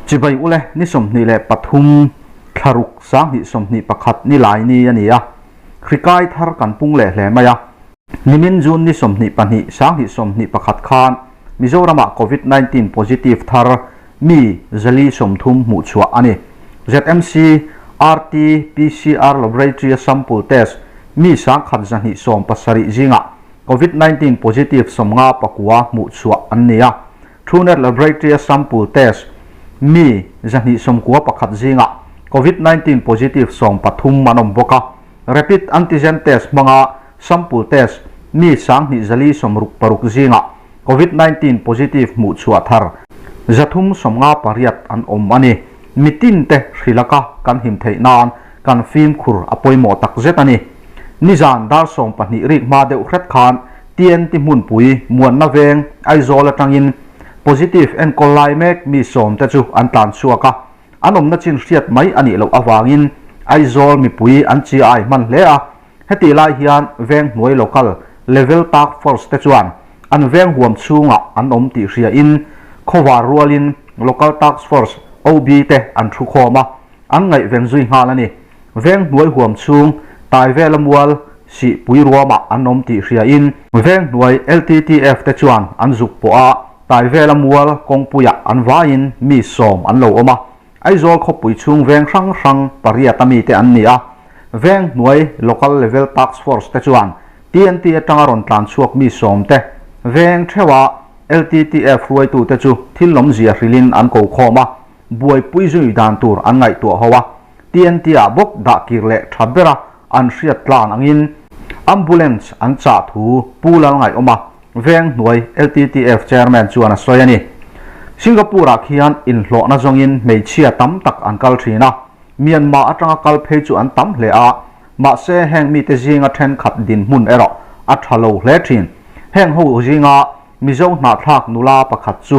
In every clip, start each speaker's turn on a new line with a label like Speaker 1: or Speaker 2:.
Speaker 1: Chibai ule ni 23 thlaruk sanghnih 21 ni lai ni ani a hrikai thar kan pung leh hle mai a nimin June ni 22 sanghnih 21 khan Mizorama COVID-19 positive thar mi zali 30 hmuh chhuah ani ZMC RT PCR laboratory sample test mi sangkhat zahnih 70 zinga COVID-19 positive 59 hmuh chhuah an ni a Truenat laboratory sample test mi zahnih 91 zinga COVID-19 positive 13 an awm bawk a rapid antigen test hmanga sample test mi sanghnih zali 66 zinga COVID-19 positive hmuh chhuah thar zathum 58 an awm ani mitin te hrilaka kan him theih nan kan fim khur a pawimawh tak zet ani nizan dar 12 rik hma deuh hret khan TNT hmunpui muanna veng Aizawl atangin positive enkawl lai mek mi sawm te chu an tlan chhuak a an awmna chin hriat mai ani loh awangin Aizawl mipui an chi ai hman hle a heti lai hian veng hnuai local level task force te chuan an veng huam chhunga an awm tih hria in khawvar rualin local task force OB te an thu khawm a an ngaih ven zui nghal ani veng hnuai huam chhung tai vela mual si pui ruama an awm tih hria in veng hnuai LTTF te chuan an zuk pawh a tai vela mual kawngpuia an vaiin mi sawm an lo awm a Aizawl khawpui chhung veng hrang hrang pariat ami te an ni a veng hnuai local level task force te chuan TNT atanga rawn tlan chhuak mi sawm te veng thewa LTTF ruaitu te chu thil lawm zia hrilin an ko khawm a buai pui zui dan tur an ngaih tuah ho a TNT a bawk dah kir leh tha bera an hriat tlan angin ambulance an cha thu pu lal ngai awm a veng hnuai LTTF chairman chuan a sawi ani Singapore ah khian inhlawhna zawngin hmeichhia tam tak an kal thin a Myanmar atanga kal phei chu an tam hle a mahse heng mi te zinga then khat din hmun erawh a tha lo hle thin heng ho zinga Mizo hnahthlak nula pakhat chu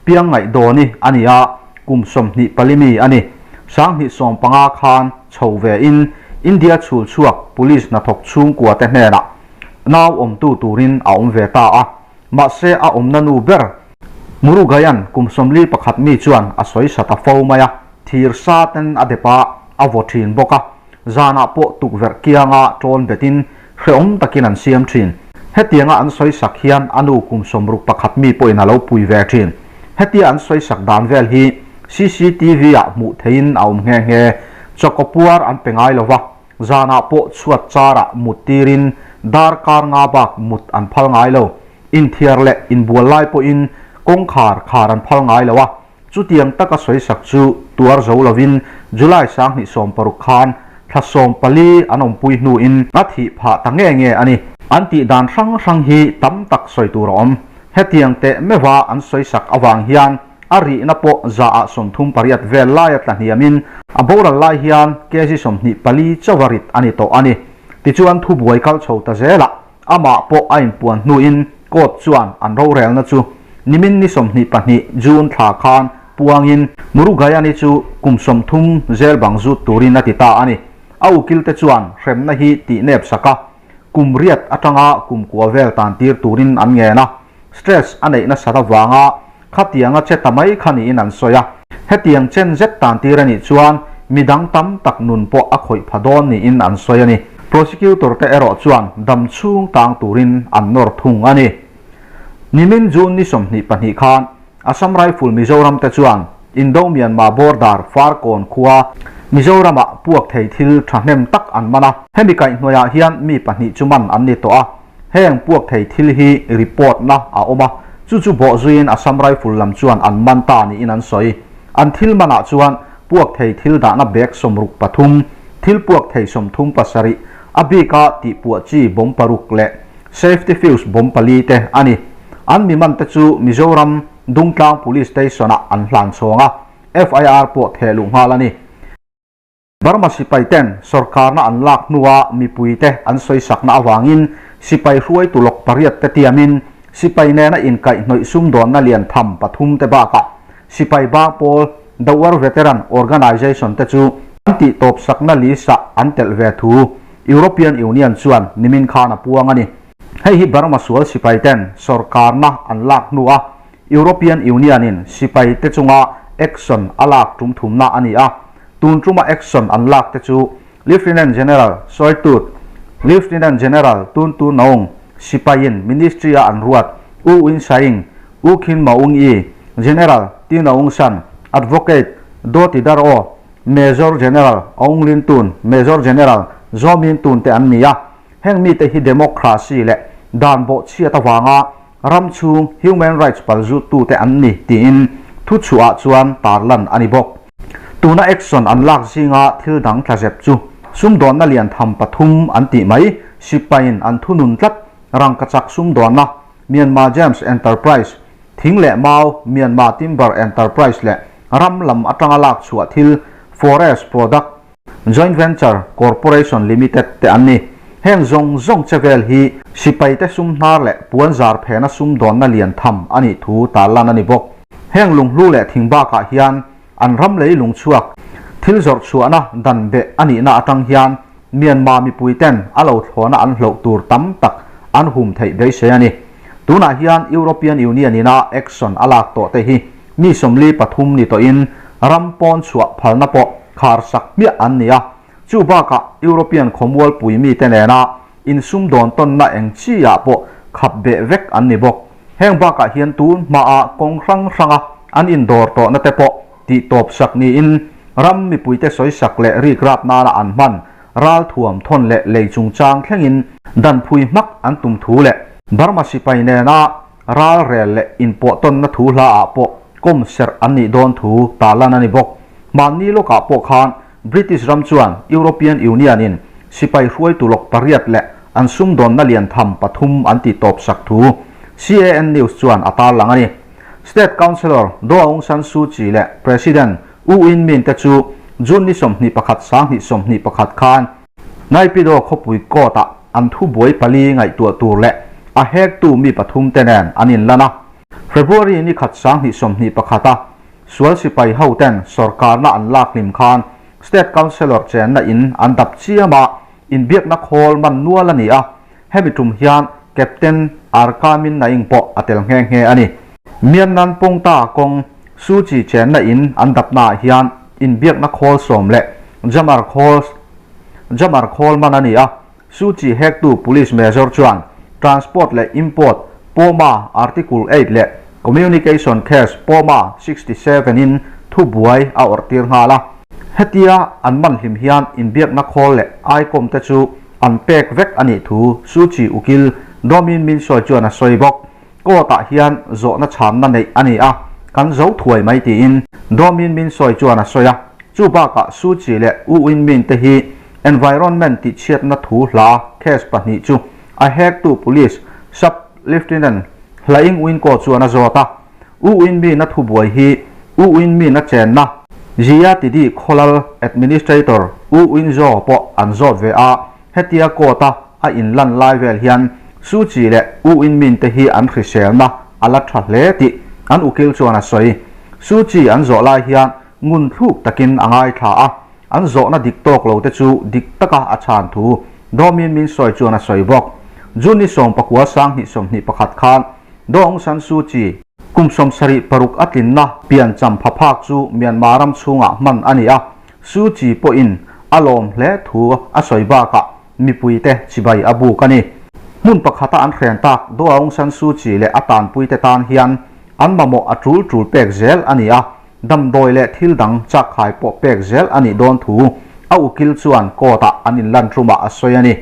Speaker 1: piang ngaih dawni ani a kum 25 mi ani sanghnih 15 khan chho ve in India chhul chhuak police hnathawk chhung kua te hnenah nau awm tu turin a awm ve ta a mahse a awmna nu ber Murugayan kum 41 mi chuan a sawi sata fo mai a thir sa ten a depa a vaw thin bawk a zana pawh tukverh kianga tawn betin hreawm takin an siam thin hetianga an sawi sak hian anu kum 61 mi pawhin a lo pui ve thin hetia an sawi sak dan vel hi CCTV ah hmuh theiin a awm nghe nghe chokopuar an pe ngai lova zana pawh chhuat chara mut tirin dar kar nga bak mut an phal ngai lo in thiar leh in bual lai pawhin kawng khar khar an phal ngai lo a chu tiang taka sawi sak chu tuar zo lovin July 2026 khan thla 14 an awm pui hnu in a thi pha ta nge nge ani an ti dan hrang hrang hi tam tak sawi tur a awm hetiang te mewa an sawi sak awang hian a ri na pawh za a 38 vel lai a tla hniamin a boral lai hian kg 24 chawarit ani to ani tichuan thu buai kal chho ta zela ama pawh a in puan hnu in court chuan an ro rel na chu nimin ni 22 June thla khan puangin Murugayani chu kum 30 zel bang zut turin a ti ta ani a ukil te chuan hremna hi ti nep saka kum riat atanga kum kuwa vel tan tir turin an nge na stress a neih na sara wanga khatianga che tamai khani in an soya hetiang chen zet tan tir ani chuan midang tam tak nun pawh a khawih phadawn ni in an sawi ani prosecutor te erawh chuan dam chhung tang turin an nawr thung ani nimin June ni 22 khan Assam Rifle Mizoram te chuan Indo Myanmar border Farkawn khuwa Mizorama puak thei thil thahnem tak an mana hemi kaih hnuaiah hian mi pahnih chu man an ni tawh a heng puak thei thil hi report na a awm a chu chu bawh zuiin Assam Rifle lam chuan an man ta niin an sawi an thil manah chuan puak thei thil dahna bag 63 thil puak thei 37 a bika tih puah chi bawm paruk leh safety fuse bawm pali te ani an mi man te chu Mizoram Dungtlang Police Station ah an hlan chhawng a FIR pawh thehluh nghal ani Burma sipai ten sarkarna an lak hnuwa mipui te an sawi sakna awangin sipai hruai tulok pariat te tiamin sipai nena in kaih hnawih sum dawn na lian tham pathum te baka sipai bang pawl The War Veteran Organization te chu an ti tawp sakna lisa an tel ve thu European Union chuan nimin khan a puang ani hei hi Burma sual sipai ten sarkarna an lak hnuwa European Union in sipai te chunga action a lak tum thumna a ni a. Tun tuma action an lak te chu Lieutenant General Soe Tut, Lieutenant General Tun Tu Naung, Sipaiin Ministry-a an ruat U Win Saing, U Khin Maung I, General Ti Naung San, Advocate Do Ti Dar Aw, Major General Aung Lin Tun, Major General Zaw Min Tun te an ni a. Heng mite hi democracy leh dan bawhchhiat avanga ram chhung human rights palzuttute an ni tiin thuchhuah chuan tarlan a ni bawk. Tuna action an lak zinga thil dang tlazep chu sumdawnna lian tham pathum an tih mai, sipaiin an thunun tlat, rangkachak sumdawnna, Myanmar Gems Enterprise, thing leh mau, Myanmar Timber Enterprise leh ram lam atanga lak chhuah thil, forest product, Joint Venture Corporation Limited te an ni. Heng zawng zawng che vel hi sipaite sum hnar leh puan zar phena sumdawnna lian tham a nih thu tarlan a ni bawk. Heng lunghlu leh thing bakah hian an ram lei lung chhuak thil zawrh chhuahna dan beh a nihna atang hian Myanmar mipui ten a lo thlawhna an hloh tur tam tak an hum theih beisei a ni. Tunah hian European Union ina action a lak tawh te hi Mi 43 ni tawhin ram pawn chhuah phalna pawh khar sak hmiah an ni a, chu bakah European khawmualpui mite nena insumdawn tawnna eng chi ah pawh khap beh vek an ni bawk. Heng bakah hian tun hmaah kawng hrang hranga an indawr tawhna te pawh tih tawp sak niin ram mipuite sawisak leh rikrap nana an hman ralthuam thawn leh lei chungchang thlengin danphui hmak an tum thu leh Burma sipai nena Ral rel leh inpawh tawnna thu hla ah pawh kawm serh an nih dawn thu tarlan a ni bawk. Hmanni lawkah pawh khan British ram chuan European Union in sipai hruaitu lawk pariat leh an sumdawnna lian tham pathum an ti tawp sak thu CAN News chuan a tarlang a ni. State Councillor Daw Aung San Suu Kyi leh President U Win Myint te chu June ni 21 2021 khan Naypyidaw khawpui court-ah an thubuai pali ngaihtuah tur leh a hektu mi pathum te nen an inlan a. February ni khat 2021 a sual sipai ho ten sorkarna an lak hlim khan State Councillor chenna in an dap chiam a, inbiakna khawl man nual a ni a, hemi tum hian Captain Arkamin Naing pawh a tel nghe nghe a ni. Myannan Pongta kawng Suu Kyi chenna in an dapnaah hian inbiakna khawl sawm leh Jamar khawl Jamar khawl man a ni a, Suu Kyi hektu Police Major chuan Transport leh Import Pawma Article eight leh Communication Case Pawma 67 in thubuai a awrh tir nghal a. Hetia an man hlim hian inbiakna khawl leh Icom te chu an pek vek a nih thu Suu Kyi ukil Daw Min Min sawi chuan a sawi bawk. Court-ah hian zawhna chhanna neih a ni a, kan zo thuai mai tiin Daw Min Min sawi chuan a sawi a. Chu bakah Suu Kyi leh U Win Myint te hi environment tihchhiatna thu hla case pahnih chu a hektu police Sub Lieutenant Hlaing Win Ko chuan a zawt a. U Win Myint-a thubuai hi U Win Myint-a chenna Zia Tidi Khawlal Administrator U Win Zaw pawh an zawt ve a. Hetia court-a a inlan lai vel hian Suu Kyi leh U Win Myint te hi an hriselna a la tha hle tih an ukil chuan a sawi. Suu Kyi an zawh lai hian ngun thluk takin a ngaithla a, an zawhna dik tawk lo te chu dik taka a chhan thu Daw Min Min sawi chuan a sawi bawk. June ni 19 2021 khan Daw Aung San Suu Kyi, kum 76 a tlinna piancham phaphak chu Myanmar ram chhungah hman a ni a, Suu Kyi pawhin a lawm hle thu a sawi bakah mipuite chibai a buk a ni. Hmun pakhata an hren tak Daw Aung San Suu Kyi leh a tanpuite tan hian an mamawh a tul tul pek zel a ni a, damdawi leh thil dang chakkhai pawh pek zel a nih dawn thu a ukil chuan court-ah an inlan tumah a sawi a ni.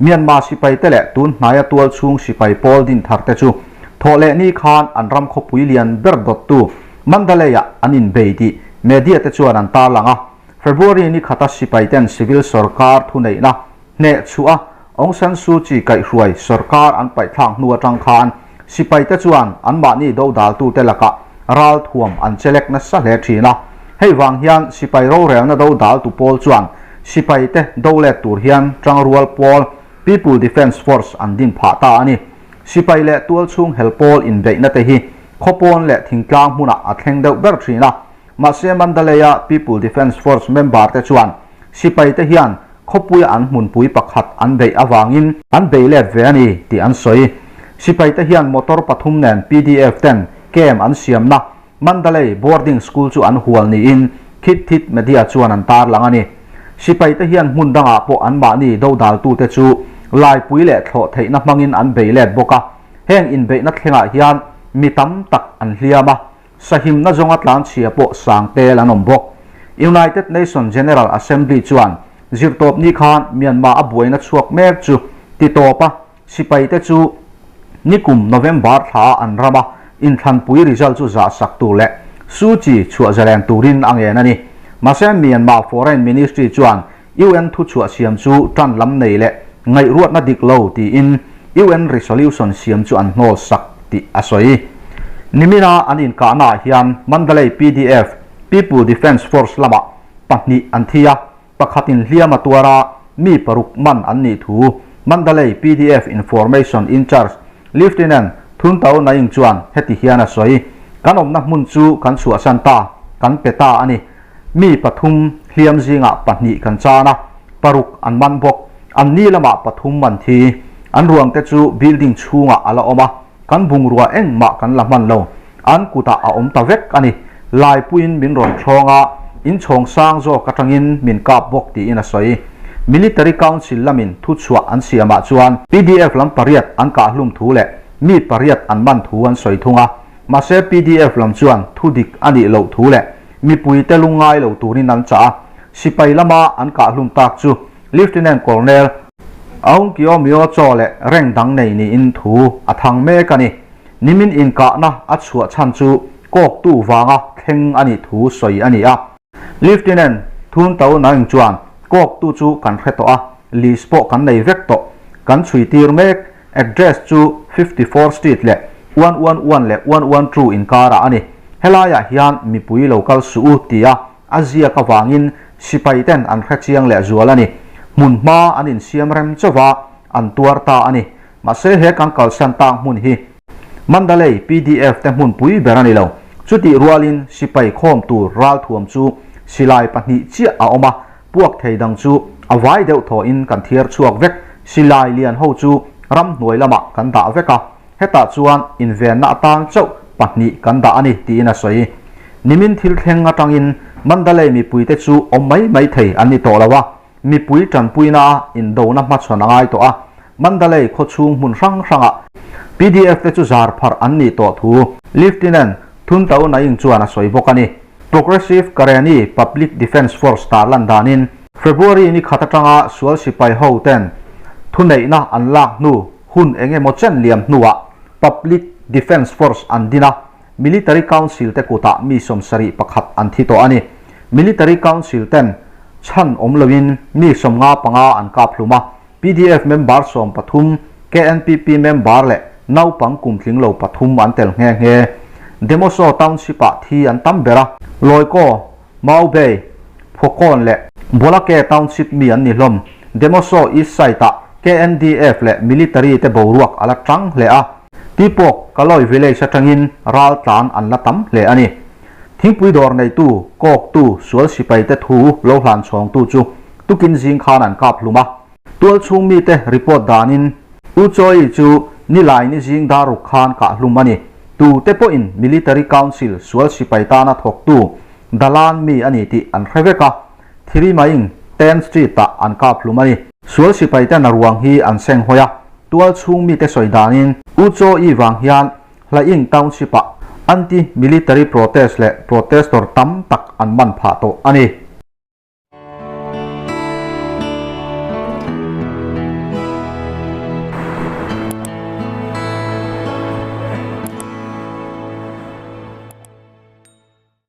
Speaker 1: Myanmar sipaite leh tun hnaia tual chhung sipai pawl din thar te chu thawh leh ni khan an ram khawpui lian ber dawttu Mandalay-ah an inbei tih media te chuan an tarlang a. February ni khata sipaiten civil sorkar thuneihna hneh chhuah a, Aung San Suu Kyi kaihhruai sorkar an paihthlak hnu atang khan sipaite chuan anmahni dodaltute lakah ralthuam an chelek nasa hle thin a. Hei vang hian sipai rorelna dodaltu pawl chuan sipaite dolet tur hian tangrual pawl People Defence Force an din phah ta a ni. Sipai leh tualchhung hel pawl inbeihna te hi khawpawn leh thingtlang hmunah a thleng deuh ber thin a. Mahse Mandalay-a People Defence Force member te chuan sipaite hian khawpuia an hmunpui pakhat an beih avangin an bei let ve a ni tih an sawi. Sipaite hian motor pathum nen PDF ten camp an siamna. Mandalay boarding school chu an hual niin Khit Thit Media chuan an tarlang a ni. Sipaite hian hmun dangah pawh anmahni dodaltute chu laipui leh thlawh theihna hmangin an bei let bawk a. Heng inbeihna thlengah hian mi tam tak an hliam a, sahimna zawnga tlanchhia pawh sang tel an awm bawk. United Nation General Assembly chuan zirtawpni khan Myanmar a buaina chhuak mek chu titawp a, Sipaite chu nikum November thla an ram a, inthlanpui result chu zahsak tur leh Suu Kyi chhuah zalen turin a ngen a ni. Mahse Myanmar Foreign Ministry chuan UN thuchhuah siam chu tan lam nei leh ngaihruatna dik lo tiin UN resolution siam chu an hnawl sak tih a sawi. Nimina an inkahnaah hian Mandalay PDF, People Defence Force, lamah pahnih an thi a, Pakhatin hliam a tuar a, mi paruk man an nih thu Mandalay pdf Information In-charge Lieutenant Thun Tao Naing chuan heti hian a sawi, Kan awmna hmun chu kan chhuahsan ta, kan pe ta a ni. Mi pathum hliam zingah pahnih kan chan a, paruk an man bawk. An ni lamah pathum man thi. An ruangte chu building chhungah a la awm a. Kan bungrua engmah kan la hman lo. An kutah a awm ta vek a ni. Laipuiin min rawn thlawng a, inchhawng sang zawk atangin min kap bawk tiin a sawi. Military Council lamin thuchhuah an siamah chuan pdf lam pariat an kahhlum thu leh mi pariat an man thu an sawi thung a. Mahse pdf lam chuan thu dik a nih loh thu leh mipuite lungngai lo turin an chah a. Sipai lama an kahhlum tak chu Lieutenant Colonel Aung Kyaw Myo chaw leh reng dang nei niin thu a thang mek a ni. Nimin inkahna a chhuah chhan chu kawktu vanga thleng a nih thu sawi a ni a. Lieutenant Thun To Naing chuan kawktu chu kan hre tawh a, list pawh kan nei vek tawh. Kan chhui tir mek, address chu 54 Street leh 111 leh 112 inkarah a ni. Helaiah hian mipui lo kal suh u tia A ziak avangin sipai ten an hre chiang leh zual a ni. Hmun hma an insiam rem chauh va, an tuar ta a ni. Mahse he kan kalsan tak hmun hi Mandalay pdf te hmun pui ber a ni lo. Chutih rualin sipai khawm tur ralthuam chu silai pahnih chiah a awm a, puak thei dang chu a vai deuh thawhin kan thiar chhuak vek. Silai lian ho chu ramhnuai lamah kan dah vek a. Hetah chuan invenna atan chauh pahnih kan dah a ni, tiin a sawi. Nimin thil thleng atangin Mandalay mipuite chu awm mai mai thei an ni tawh lo a, mipui tanpuina a indona hmachhawn a ngai tawh a. Mandalay khawchhung hmun hrang hrangah pdf te chu zar pharh an nih tawh thu Lieutenant Thun Tao Naing chuan a sawi bawk a ni. Progressive Karenni Public Defence Force tarlan danin February ni khat atanga sual sipai ho ten thuneihna an lak hnu hun eng emaw chen liam hnuah Public Defence Force an din a, Military Council te kutah mi sawmsarih pakhat an thi tawh a ni. Military Council ten chhan awm loin mi 55 an kap hlum a, pdf member 13, KNPP member leh naupang kum tling lo pathum an tel nghe nghe. Demoso Township-ah thi an tam ber a, Lawikaw, Maubei, Phawkawn leh Bawlake Township mi an ni hlawm. Demoso East Side-ah KNDF leh Military te boruak a la tang hle a, Tipawk, Kaloi Village atangin ral tlan an la tam hle a ni. Thingpui dawr neitu, kawktu, sual sipai te thu lo hlan chhawngtu chu tukin zing khan an kap hlum a. Tualchhung mite report danin U Choi chu nilai ni zing dar ruk khan kah hlum a ni. Tute pawhin Military Council sual sipai tana thawktu Dalan mi a ni tih an hre vek a, Thirimaing Ten Street-ah an kap hlum a ni. Sual sipaiten a ruang hi an seng hawi a, tualchhung mite sawi danin U Choi vang hian Hlaing Township-ah anti-military protest leh protestor tam tak an man phah tawh a ni.